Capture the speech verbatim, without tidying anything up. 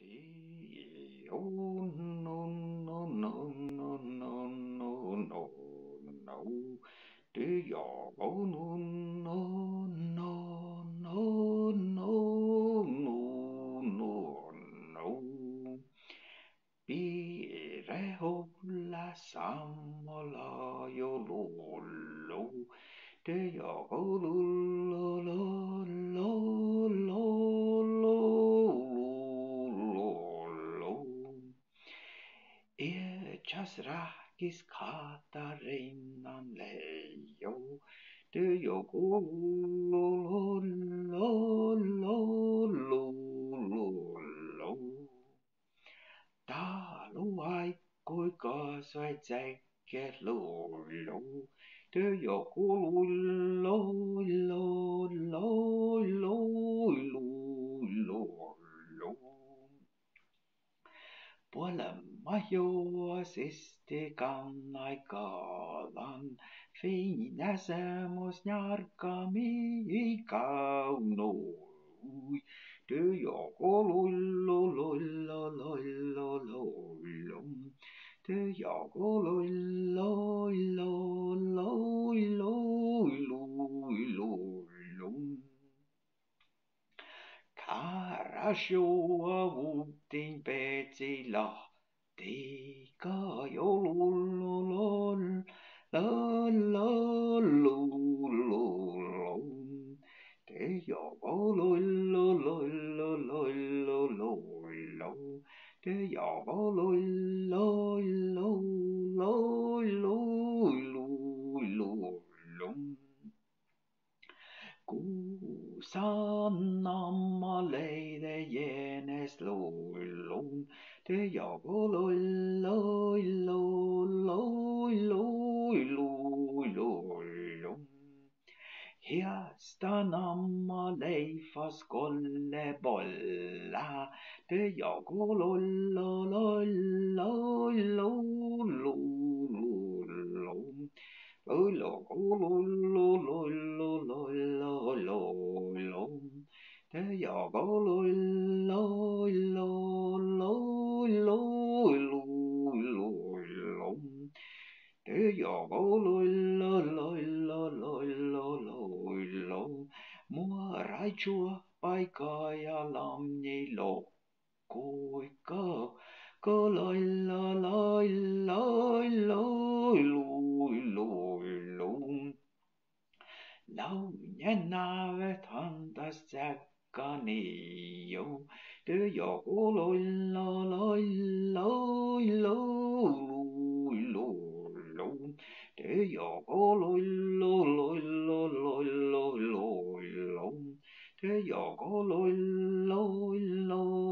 Ii, ii, u, nu, nu, nu, nu, nu, nu, nu, nu. Du, ja, go, nu, nu, nu, nu, nu, nu, nu. Bi, re, hu, la, sam, mo, la, jo, lu, lu. Du, ja, go, lu, lu, lu, lu, lu, lu, lu, lu, lu. Iežas ráhkkis Káhtáriinnan lei jo. Du, ja, go, lu, lu, lu, lu, lu, lu, lu. Dálu áigguid goassái ceagge lu, lu. Du, ja, go, lu, lu, lu, lu, lu, lu, lu. Buollemat jo sisti gánnáid gađan, fiinna seamos njárgga mii gávdnui. Du, ja, go, lu, lu, lu, lu, lu, lu, lu, lu. Du, ja, go, lu, lu, lu, lu, lu, lu, lu. Káráš jo vuđđiin beazi lahtti, ga jo lu, lu, lu, lu, lu, lu, lu, lu. Du, ja, go, lu, lu, lu, lu, lu, lu, lu, lu. Du, ja, go, lu, lu, lu, lu, lu, lu, lu, lu. Gusan namma lei de jenes luillun. Du, ja, go, luillun, luillun, luillun, luillun. Heasta namma lei fas golle bolla. Du, ja, go, luillun, luillun, luillun, luillun. Luillun, go, luillun, luillun, luillun, luillun. Du, ja, go, luillun, luillun, luillun, luillun. Du, ja, go, luillun, luillun, luillun, luillun. Muoraid čuohppaid gajalammii lo- Guigga, go, luillun, luillun, luillun, luillun. Launnje návet han das ceagga niiju. Du, ja, go, luillun, luillun, luillun, luillun. Du, ja, go, luillun, luillun, luillun, luillun. Du, ja, go, luillun, luillun,